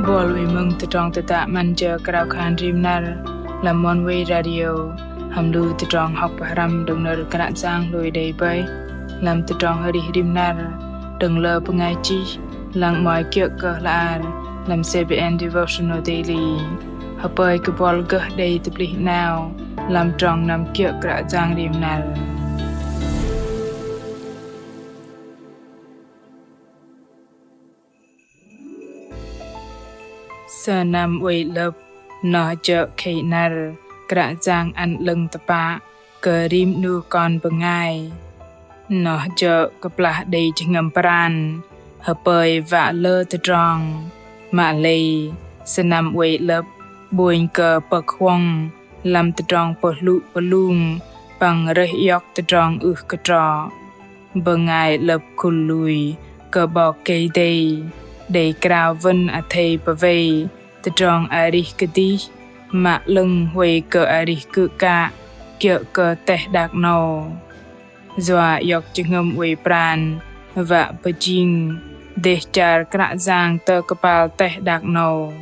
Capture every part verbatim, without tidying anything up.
Bol wei mơ̆ng tơdrong tơdă 'Măn Jơ Krao Khan Rim Năr lăm Oneway Radio, hăm lu tơdrong hŏk pơhrăm đơ̆ng nơ̆r Kră Yang hlôi đei bơih lăm tơdrong arih rim năr đơ̆ng lơ bơngai chih, lăng 'mơ̆i kiơ̆ kơ hla ar lăm C B N Devotional Daily. Hơpơi kơ bol gơh đei tơplih 'nao lăm trong năm kiơ̆ Kră Yang rim năr. Sơnăm oei 'lơ̆p, noh jơ̆ khei năr Kră Yang ăn 'lơ̆ng tơpă kơ rim 'nu kon bơngai. Noh jơ̆ kơplah đei jơhngơ̆m pran, hơpơi wă lơ tơdrong. Mă lei, sơnăm oei 'lơ̆p 'bônh kơ pơ̆k huŏng lăm tơdrong pơhlŭ pơlung păng rơih iŏk tơdrong ưh kơ trŏ. Bơngai 'lơ̆p khul lui kơ 'Bok Kei-Dei, đei krao wơ̆n athei pơwei tơdrong arih kơdih, mă 'lơ̆ng huay kơ arih kư̆ kă kiơ̆ kơ teh đak 'nâu. Yua iŏk jơhngơ̆m oei pran wă pơjing dêh char Kră Yang tơ kơpal teh đak 'nâu.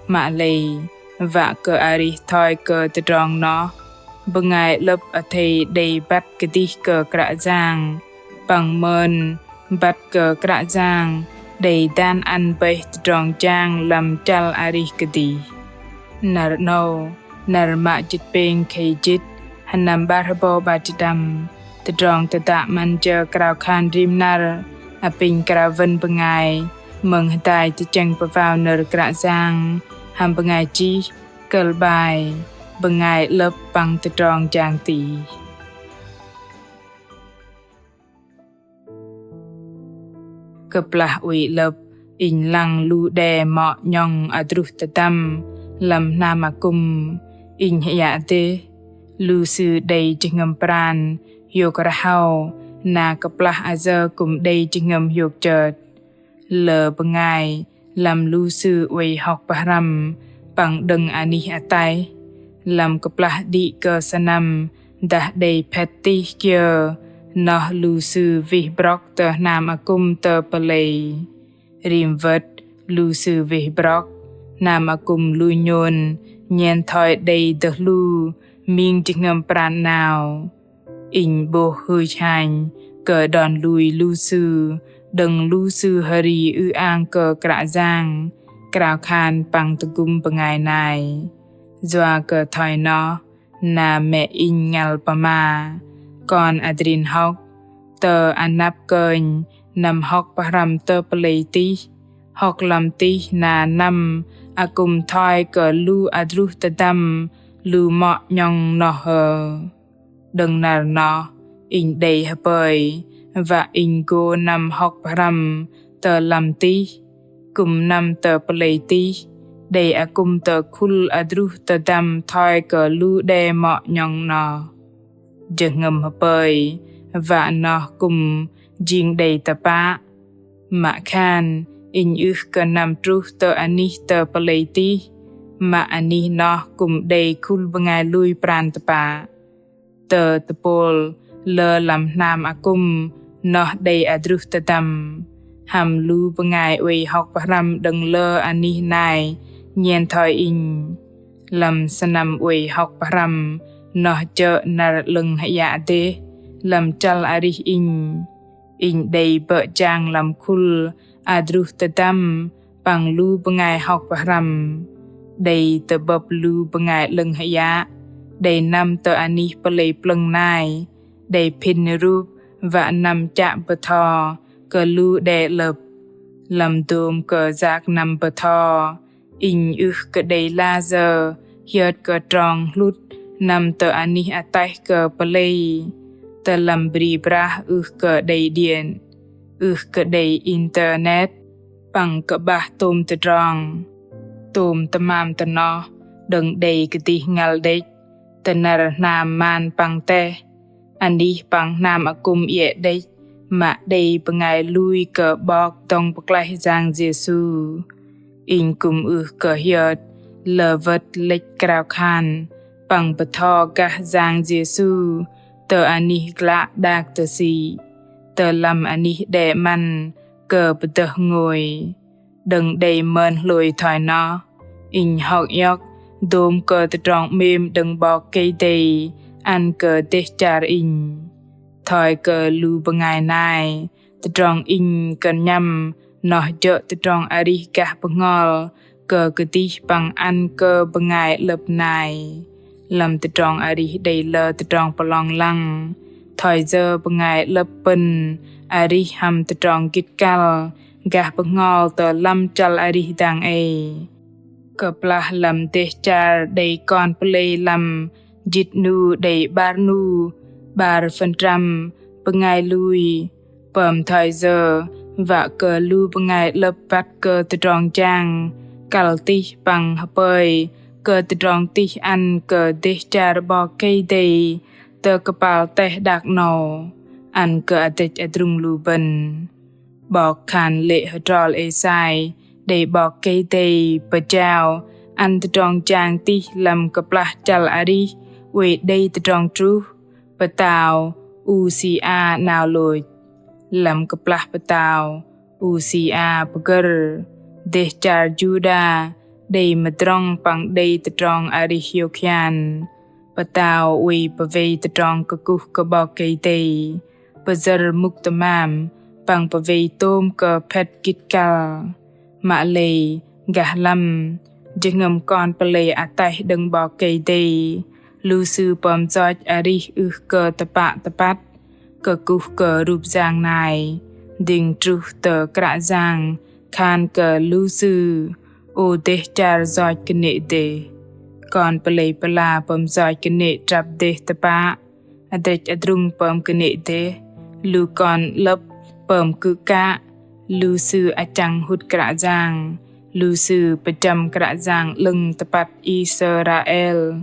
Mă lei, wă kơ arih thoi kơ tơdrong noh, bơngai 'lơ̆p athei đei băt kơdih kơ Kră Yang, păng mơn băt kơ Kră Yang đei dan ăn bơih tơdrong jang lăm chăl arih kơdih. Năr 'nâu, năr mă jĭt pêng khei jĭt, hơnăm 'bar hơbâu 'bar jĭt đăm, tơdrong tơdă 'Măn Jơ Krao Khan Rim Năr apinh krao wơ̆n bơngai mơ̆ng hơdai tơchĕng pơwao nơ̆r Kră Yang hăm bơngai chih, kơ̆l 'bai Bơngai 'lơ̆p păng tơdrong jang tih. Kơplah oei 'lơ̆p, inh lăng lu đe mŏ 'nhŏng adruh tơdăm lăm hnam akŭm. Inh hơyă dêh, lu sư đei jơhngơ̆m pran hiôk rơhâu na kơplah ayơ kư̆m đei jơhngơ̆m hiôk chơt. Lơ bơngai lăm lu sư oei hŏk pơhrăm păng đơ̆ng anih ataih. Lăm kơplah đĭ kơ sơnăm dah đei phet tih kiơ, noh lu sư wih brŏk tơ hnam akŭm tơ pơlei. Rim wơ̆t lu sư wih brŏk, hnam akŭm lu nhôn nhen thoi đei dơh lu ming jơhngơ̆m pran 'nao. Inh 'bôh hưch hanh kơ đon lui lu sư, đơ̆ng lu sư hơri ư-ang kơ Kră Yang, krao khan păng tơgŭm bơngai nai. Yua kơ thoi noh, na mĕ inh ngăl pơma. Kon adrin hŏk, tơ anăp kơnh năm hŏk pơhrăm tơ pơlei tih, hŏk lăm tih na năm akŭm thoi kơ lu adruh tơdăm lu mŏ 'nhŏng noh hơ. Đơ̆ng năr noh, inh đei hơpơi wă inh gô năm hŏk pơhrăm tơ lăm tih, kư̆m năm tơ pơlei tih, đei akŭm tơ khul adruh tơdăm thoi kơ lu đe mŏ 'nhŏng noh. Jơhngơ̆m hơpơi wă noh kư̆m jing đei tơpă. Mă khan, inh ưh kơ năm truh tơ anih tơ pơlei tih, mă anih noh kư̆m đei khul bơngai lui pran tơpă. Tơ tơpôl lơ lăm hnam akŭm noh đei adruh tơdăm, hăm lu bơngai oei hŏk pơhrăm đơ̆ng lơ anih nai nhen thoi inh. Lăm sơnăm oei hŏk pơhrăm noh jơ̆ năr 'lơ̆ng hơyă dêh lăm chăl arih inh. Inh đei bơ̆ jang lăm khul adruh tơdăm păng lu bơngai hŏk pơhrăm. Đei tơ'bơ̆p lu bơngai 'lơ̆ng hơyă, đei năm tơ anih pơlei plơ̆ng nai, đei phin rup wă năm chă bơtho kơ lu đe 'lơ̆p. Lăm dôm kơ yak năm bơtho, inh ưh kơ đei lah sơ̆ hiơt kơ trong hlŭt năm tơ anih ataih kơ pơlei. Tơ lăm bri brah ưh kơ đei điện, ưh kơ đei internet, păng kơ'bah tôm tơdrong. Tôm tơmam tơ noh đơ̆ng đei kơdih ngăl đĕch, tơ năr hnam man păng teh, anih păng hnam akŭm iĕ đĕch, mă đei bơngai lui kơ 'Bok dŏng pơklaih Yang Yêsu. Inh kư̆m ưh kơ hiơt lơ wơ̆t lĕch krao khan păng bơtho gah Yang Yêsu tơ anih glă đak tơsĭ, tơ lăm anih đe 'măn kơ pơdơh ngôi. Đơ̆ng đei mơn hlôi thoi noh, inh hŏk iŏk dôm kơ tơdrong 'mêm đơ̆ng 'Bok Kei-Dei ăn kơ dêh char inh. Thoi kơ lu bơngai nai, tơdrong inh kơnhăm noh jơ̆ tơdrong arih gah bơhngol kơ kơdih păng ăn kơ bơngai 'lơ̆p nai. Lăm tơdrong arih đei lơ tơdrong pơlong lăng, thoi yơ bơngai 'lơ̆p pơ̆n arih hăm tơdrong gĭt kăl gah bơhngol tơ lăm chăl arih dang ei. Kơplah lăm dêh char đei kon pơlei lăm jĭt 'nu đei 'bar 'nu 'bar phần trăm bơngai lui. Pơm thoi yơ wă kơ lu bơngai 'lơ̆p băt kơ tơdrong jang kăl tih păng hơpơi kơ tơdrong tih ăn kơ dêh char 'Bok Kei-Dei tơ kơpal teh đak 'nâu, ăn kơ adrĕch adrung lu bơ̆n. 'Bok khan lê̆ hơdrol Êsai đei 'Bok Kei-Dei pơjao ăn tơdrong jang tih lăm kơplah chăl arih oei đei tơdrong truh, pơtao Usia 'nao lôch. Lăm kơplah pơtao Usia pơgơ̆r, dêh char Juđa đei mơdrŏng păng đei tơdrong arih hiôk hian. Pơtao oei pơwei tơdrong kơkuh kơ 'Bok Kei-Dei, pơyơ̆r mŭk tơmam păng pơwei tôm kơ phĕt gĭt kăl. Mă lei gah lăm jơhngơ̆m kon pơlei ataih đơ̆ng 'Bok Kei-Dei, lu sư pơm yoch arih ưh kơ tơpă tơpăt, kơkuh kơ rup yang nai, dĭng truh tơ Kră Yang khan kơ lu sư: Ô dêh char yoch kơnê̆ dêh, kon pơlei pơla pơm yoch kơnê̆ trăp dêh tơpă, adrĕch adrung pơm kơnê̆ dêh, lu kon 'lơ̆p pơm kư̆ kă, lu sư achăng hŭt Kră Yang, lu sư pơjăm Kră Yang 'lơ̆ng tơpăt Israel,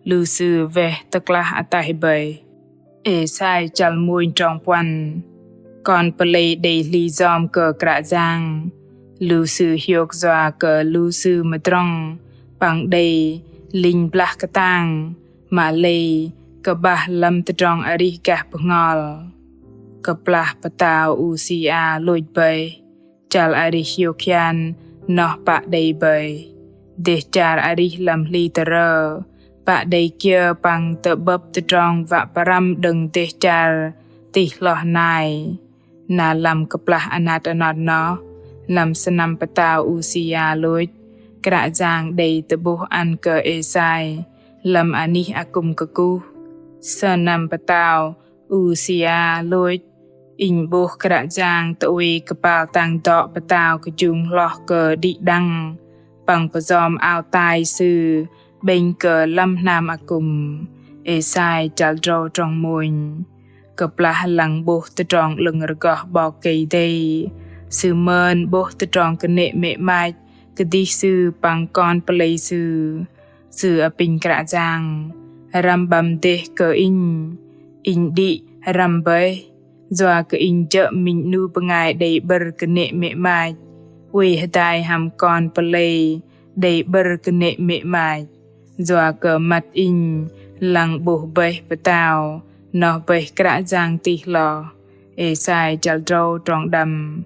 lu sư weh tơklah ataih bơih. Êsai chăl mônh trong puăn. Kon pơlei đei hli yom kơ Kră Yang, lu sư hiôk yua kơ lu sư mơdrŏng păng đei linh blah kơtang, mă lei kơbah lăm tơdrong arih gah bơhngol. Kơplah pơtao Usia lôch bơih, chăl arih hiôk hian noh pă đei bơih. Dêh char arih lăm hli tơrơ pă đei kiơ păng tơ'bơ̆p tơdrong wă pơrăm đơ̆ng dêh char tih hloh nai. Na lăm kơplah anat anot noh, lăm sơnăm pơtao Usia lôch, Kră Yang đei tơ'bôh ăn kơ Êsai lăm anih akŭm kơkuh: Sơnăm pơtao Usia lôch, inh 'bôh Kră Yang tơ oei kơpal tang dŏ pơtao kơjung hloh kơ đĭ đăng, păng pơyom ao tai sư 'bĕnh kơ lăm hnam akŭm. Êsai chăl drâu trong mônh. Kơplah lăng 'bôh tơdrong 'lơ̆ng rơgoh 'Bok Kei-Dei, sư mơn 'bôh tơdrong kơnê̆ mĕ 'mach kơdih sư păng kon pơlei sư. Sư apinh Kră Yang: Răm 'băm dêh kơ inh, inh đĭ răm bơih, yua kơ inh jơ̆ minh 'nu bơngai đei 'bơ̆r kơnê̆ mĕ 'mach, oei hơdai hăm kon pơlei đei 'bơ̆r kơnê̆ mĕ 'mach. Yua kơ măt inh lăng 'bôh bơih pơtao noh bơih Kră Yang tih hloh. Êsai chăl drâu trong đăm.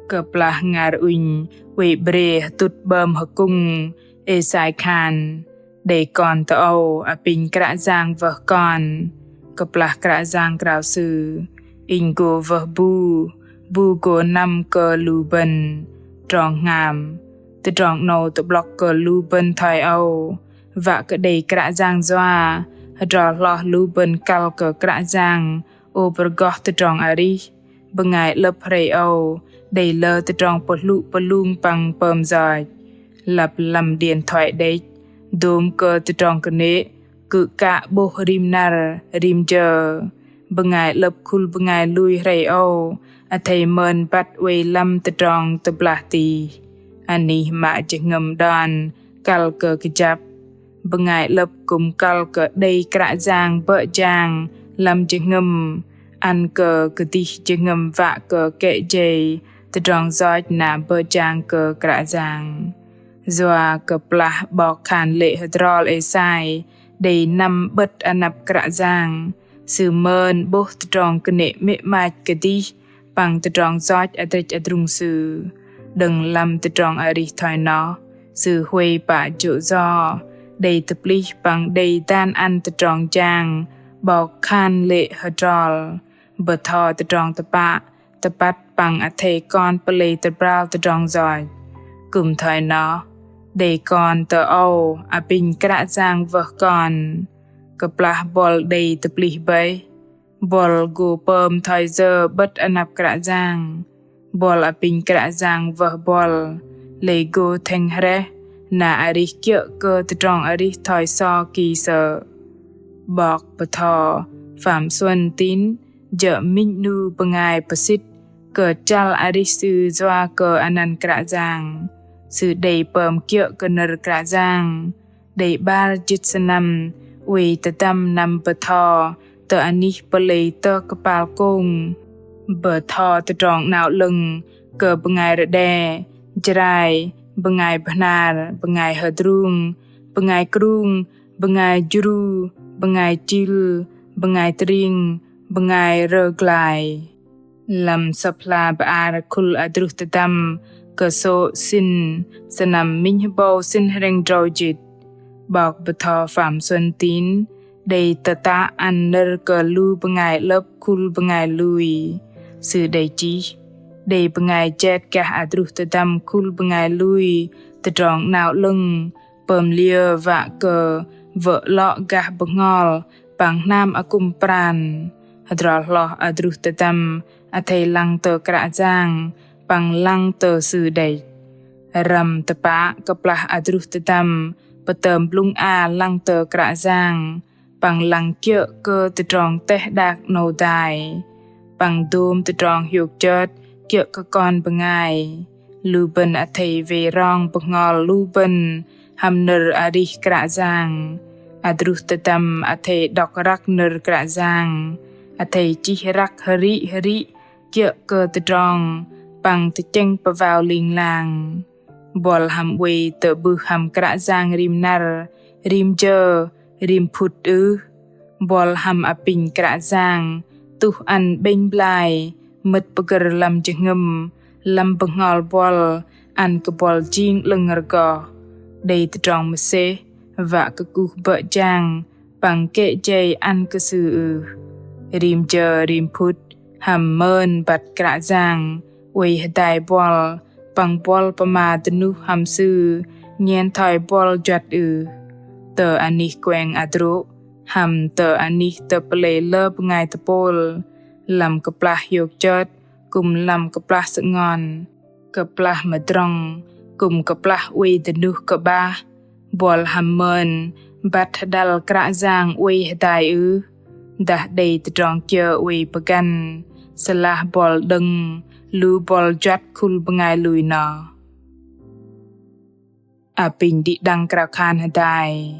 Kơplah ngar ŭnh oei bre hơtŭt 'bơm hơkŭng, Êsai khan: Đei kon tơ âu apinh Kră Yang wơh kon. Kơplah Kră Yang krao sư: Inh gô wơh bu, bu gô năm kơ lu bơ̆n. Trong hngam. Tơdrong 'nâu tơ'blŏk kơ lu bơ̆n thoi âu, wă kơ đei Kră Yang yua, hơdrol hloh lu bơ̆n kăl kơ Kră Yang, ô pơrơgoh tơdrong arih. Bơngai 'lơ̆p hrei âu đei lơ tơdrong pơhlŭ pơlung păng pơm yoch. Lăp lăm điên thoai đĕch, dôm kơ tơdrong kơnê̆ kư̆ kă 'bôh rim năr rim jơ. Bơngai 'lơ̆p khul bơngai lui hrei âu athei mơn băt oei lăm tơdrong tơblah tih. Anih mă jơhngơ̆m đon kăl kơ kơjăp. Bơngai 'lơ̆p kư̆m kăl kơ đei Kră Yang bơ̆ jang lăm jơhngơ̆m, ăn kơ kơdih jơhngơ̆m wă kơ kĕ jei tơdrong yoch na bơ̆ jang kơ Kră Yang. Yua kơplah 'bok khan lê̆ hơdrol Êsai đei năm 'bơ̆t anăp Kră Yang, sư mơn 'bôh tơdrong kơnê̆ mĕ 'mach kơdih păng tơdrong yoch adrĕch adrung sư. Đơ̆ng lăm tơdrong arih thoi noh, sư huay pă jô̆ yo, đei tơplih păng đei dan ăn tơdrong jang 'bok khan lê̆ hơdrol, bơtho tơdrong tơpă, tơpăt păng athei kon pơlei tơbral tơdrong yoch. Kư̆m thoi noh, đei kon tơ âu apinh Kră Yang wơh kon. Kơplah buăl đei tơplih bơih, buăl gô pơm thoi yơ 'bơ̆t anăp Kră Yang. Buăl apinh Kră Yang wơh buăl, lei gô thĕng hrĕh, na arih kiơ̆ kơ tơdrong arih thoi so ki sơ̆. 'Bok bơtho Phạm Xuân Tín jơ̆ minh 'nu bơngai pơsĭt kơ chăl arih sư yua kơ anăn Kră Yang. Sư đei pơm kiơ̆ kơ nơ̆r Kră Yang đei 'bar jĭt sơnăm oei tơdăm năm bơtho tơ anih pơlei tơ kơpal kông. Bơtho Tơdrong 'Nao 'Lơ̆ng kơ bơngai Rơđe, Jrai, bơngai Bơhnar, bơngai Hơdrung, bơngai Krung, bơngai Jru, bơngai Chil, bơngai Tring, bơngai Rơglai. Lăm sơ̆p hla bơar Khul Adruh Tơdăm, kơsô̆ sĭn, sơnăm minh hơbâu sĭn hrĕng drâu jĭt, 'bok bơtho Phạm Xuân Tín đei tơtă ăn nơ̆r kơ lu bơngai 'lơ̆p Khul Bơngai Lui. Sư đei chih: Đei bơngai jet gah adruh tơdăm Khul Bơngai Lui Tơdrong 'Nao 'Lơ̆ng, pơm liơ wă kơ wơ̆ 'lŏ gah bơhngol păng hnam akŭm pran. Hơdrol hloh adruh tơdăm athei lăng tơ Kră Yang păng lăng tơ Sư đĕch. Răm tơpă kơplah adruh tơdăm pơtơm blŭng a lăng tơ Kră Yang păng lăng kiơ̆ kơ tơdrong teh đak 'nâu dai, păng dôm tơdrong hiôk chơt kiơ̆ kơ kon bơngai. Lu bơ̆n athei wei rong bơhngol lu bơ̆n hăm nơ̆r arih Kră Yang. Adruh tơdăm athei đŏk răk nơ̆r Kră Yang, athei chih răk hơrih hơrih kiơ̆ kơ tơdrong păng tơchĕng pơwao ling lang. Buăl hăm oei tơ'bưh hăm Kră Yang rim năr, rim jơ, rim phŭt ưh? Buăl hăm apinh Kră Yang tuh ăn 'bĕnh blai, mơ̆t pơgơ̆r lăm jơhngơ̆m, lăm bơhngol buăl, ăn kơ buăl jing 'lơ̆ng rơgoh, đei tơdrong mơsêh, wă kơ kuh bơ̆ jang păng kĕ jei ăn kơ Sư ưh? Rim jơ rim phŭt hăm mơn băt Kră Yang oei hơdai buăl, păng buăl pơma dơnuh hăm Sư nhen thoi buăl juăt ưh? Tơ anih kueng adrô̆ hăm tơ anih tơ pơlei lơ bơngai tơpôl, lăm kơplah hiôk chơt kư̆m lăm kơplah sơngon, kơplah mơdrŏng kư̆m kơplah oei dơnuh kơ'bah, buăl hăm mơn băt hơđăl Kră Yang oei hơdai ưh? Dah đei tơdrong kiơ oei pơgăn, sơlah buăl đơ̆ng lu buăl juăt Khul Bơngai Lui noh? Apinh đĭ đăng krao khan hơdai.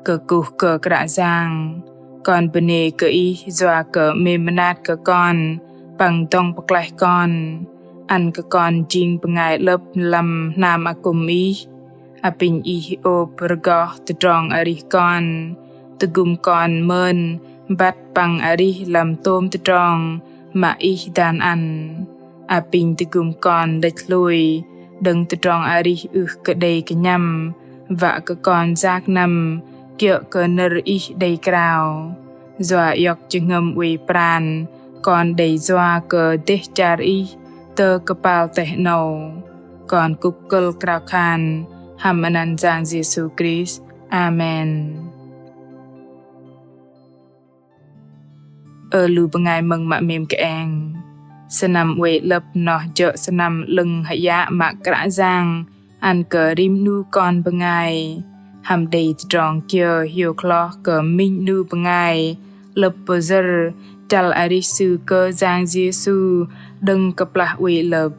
Kơkuh kơ Kră Yang, kon bơnê kơ Ih yua kơ 'mêm mơnat kơ kon păng dŏng pơklaih kon, ăn kơ kon jing bơngai 'lơ̆p lăm hnam akŭm Ih. Apinh Ih ôp rơgoh tơdrong arih kon, tơgŭm kon mơn băt păng arih lăm tôm tơdrong mă Ih dan ăn. Apinh tơgŭm kon lĕch hlôi đơ̆ng tơdrong arih ưh kơ đei kơnhăm, wă kơ kon yak năm kiơ̆ kơ nơ̆r Ih đei krao. Yua iŏk jơhngơ̆m oei pran, kon đei yua kơ dêh char Ih tơ kơpal teh 'nâu. Kon kŭk kơ̆l krao khan hăm anăn Yang Yêsu Krist. Amen. Ơ lu bơngai mơ̆ng mă 'mêm kơeng. Sơnăm oei 'lơ̆p noh jơ̆ sơnăm 'lơ̆ng hơyă mă Kră Yang ăn kơ rim 'nu kon bơngai. Hăm đei tơdrong kiơ hiôk hloh kơ minh 'nu bơngai 'lơ̆p pơyơ̆r chăl arih sư kơ Yang Yêsu đơ̆ng kơplah oei 'lơ̆p.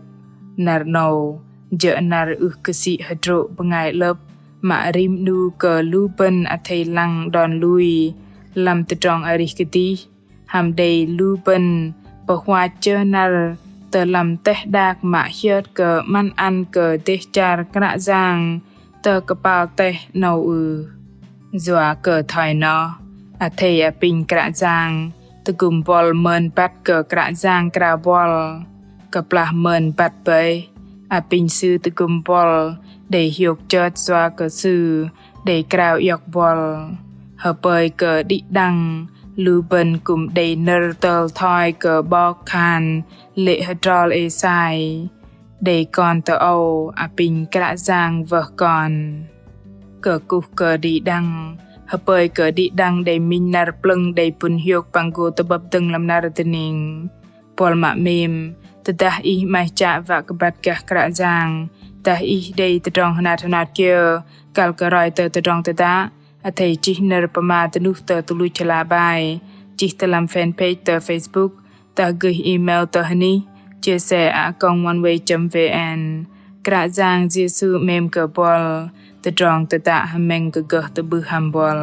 Năr 'nâu jơ̆ năr ưh kơ sĭ hơdrô̆ bơngai 'lơ̆p mă rim 'nu kơ lu bơ̆n athei lăng đon lui lăm tơdrong arih kơdih, hăm đei lu bơ̆n pơhuach jơ năr tơ lăm teh đak mă hiơt kơ 'măn ăn kơ dêh char Kră Yang tơ kơpal teh 'nâu ưh? Yua kơ thoi noh, athei apinh Kră Yang tơgŭm buăl mơn băt kơ Kră Yang krao buăl. kơplah mơn băt bơih, apinh sư tơgŭm buăl đei hiôk chơt yua kơ sư đei krao iŏk buăl. Hơpơi kơ đĭ đăng lu bơ̆n kư̆m đei nơ̆r tơl thoi kơ 'bok khan lê̆ hơdrol Êsai: Đei kon tơ âu, apinh Kră Yang wơh kon. Kơkuh kơ đĭ đăng, hơpơi kơ đĭ đăng đei minh năr plơ̆ng đei pŭn hiôk păng gô tơ'bơ̆p dơ̆ng lăm năr dơning. Buăl mă 'mêm, tơdah ih 'maih chă wă kơ băt gah Kră Yang, dah ih đei tơdrong hơnat hơnat kiơ kăl kơ roi tơ tơdrong tơdă, athei chih nơ̆r pơma dơnuh tơ tơluch hla bơar, chih tơ lăm fanpage tơ Facebook, dah gơih email tơ hơnih chia sẻ a còng oneway chấm vn. Kră Yang Yêsu 'mêm kơ buăl, tơdrong tơdă hơmĕng kơ gơh tơ'bưh hăm buăl.